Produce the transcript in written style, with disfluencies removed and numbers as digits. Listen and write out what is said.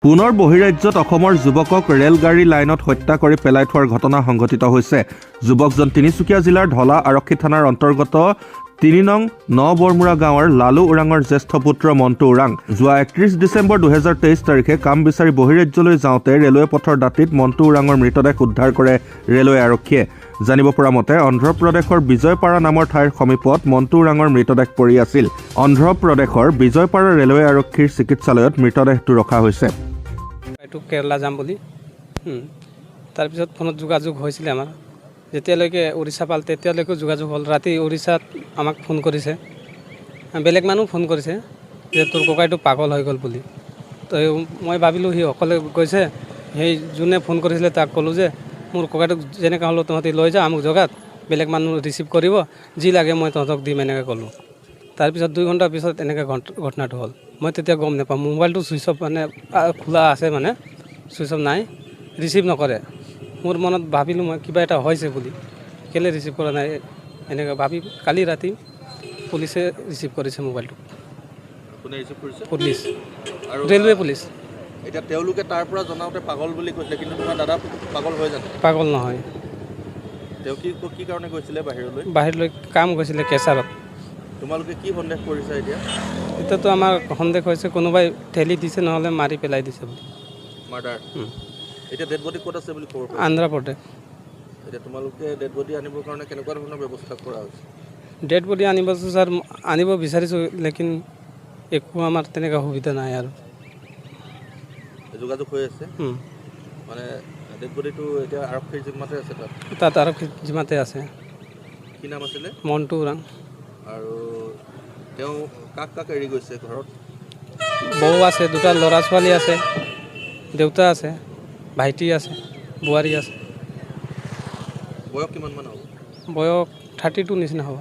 পুনৰ বহিৰাজ্যত অসমৰ যুৱকক ৰেলগাড়ী লাইনত হত্যা কৰি পেলাই থোৱাৰ ঘটনা সংঘটিত হৈছে। যুৱকজন তিনিচুকীয়া জিলাৰ ধলা আৰক্ষী থানাৰ অন্তৰ্গত 3 নং ন বৰমুৰা গাঁৱৰ লালু ওৰাঙৰ জ্যেষ্ঠ পুত্ৰ মণ্টু ওৰাং। যোৱা 31 ডিচেম্বৰ 2023 তাৰিখে কাম বিচাৰি বহিৰাজ্যলৈ যাওঁতে ৰেলৱে পথৰ দাঁতিত মণ্টু ওৰাঙৰ মৃতদেহ উদ্ধাৰ কৰে ৰেলৱে আৰক্ষীয়ে। জানিব পৰা মতে, অন্ধ্ৰপ্ৰদেশৰ বিজয়পাৰা নামৰ ঠাইৰ সমীপত মণ্টু ওৰাঙৰ মৃতদেহ পৰি আছিল। অন্ধ্ৰপ্ৰদেশৰ বিজয়পাৰা ৰেলৱে আৰক্ষীৰ চিকিৎসালয়ত মৃতদেহটো ৰখা হৈছে। এইটো কেৰেলা যাম বুলি। তাৰপিছত ফোনত যোগাযোগ হৈছিলে আমাৰ। যেতিয়ালৈকে উৰিষ্যা পাল, তেতিয়ালৈকে যোগাযোগ হ'ল। ৰাতি উৰিষ্যাত আমাক ফোন কৰিছে, বেলেগ মানুহ ফোন কৰিছে যে তোৰ ককাইটো পাগল হৈ গ'ল বুলি। তো মই ভাবিলোঁ সি অকলে গৈছে। সেই যোনে ফোন কৰিছিলে, তাক ক'লোঁ যে মোৰ ককাইটোক যেনেকুৱা হ'লেও তহঁতি লৈ যা আমুক জেগাত, বেলেগ মানুহ ৰিচিভ কৰিব, যি লাগে মই তহঁতক দিম, এনেকৈ ক'লোঁ। তাৰপিছত 2 ঘণ্টাৰ পিছত এনেকৈ ঘটনাটো হ'ল। মই তেতিয়া গম নাপাওঁ। মোবাইলটো ছুইচ অফ, মানে খোলা আছে, মানে ছুইচ অফ নাই, ৰিচিভ নকৰে। মোৰ মনত ভাবিলোঁ মই কিবা এটা হৈছে বুলি, কেলৈ ৰিচিভ কৰা নাই, এনেকৈ ভাবি কালি ৰাতি পুলিচে ৰিচিভ কৰিছে মোবাইলটো। কোনে ৰিচিভ কৰিছে? পুলিচ। আৰু ৰেলৱে পুলিচ। এতিয়া তেওঁলোকে তাৰ পৰা জনাওঁতে পাগল বুলি কৈছিলে, কিন্তু তোমাৰ দাদা পাগল হৈ জানো? পাগল নহয়। তেওঁ কি কি কাৰণে গৈছিলে বাহিৰলৈ? বাহিৰলৈ কাম গৈছিলে কেঁচাৰত। তোমালোকে কি সন্দেহ কৰিছা এতিয়া? এতিয়াতো আমাৰ সন্দেহ হৈছে কোনোবাই ঠেলি দিছে, নহ'লে মাৰি পেলাই দিছে বুলি। মাৰ্ডাৰ? এতিয়া ডেড বডি ক'ত আছে বুলি খবৰ পাইছা? আন্ধ্ৰপ্ৰদেশ। এতিয়া তোমালোকে ডেড বডি আনিবৰ কাৰণে কেনেকুৱা ধৰণৰ ব্যৱস্থা কৰা হৈছে? ডেড বডি আনিব ছাৰ, আনিব বিচাৰিছোঁ, লেকিন একো আমাৰ তেনেকুৱা সুবিধা নাই আৰু। যোগাযোগ হৈ আছে? উম। মানে ডেড বডিটো এতিয়া আৰক্ষীৰ জিম্মাতে আছে তাত? তাত আৰক্ষী জিমাতে আছে। কি নাম আছিলে? মণ্টু ওৰাং। আৰু তেওঁ কাক কাক এৰি গৈছে ঘৰত? বৌ আছে, দুটা ল'ৰা ছোৱালী আছে, দেউতা আছে, ভাইটি আছে, বোৱাৰী আছে। বয়স কিমানমান হ'ব? বয়স 32 নিচিনা হ'ব।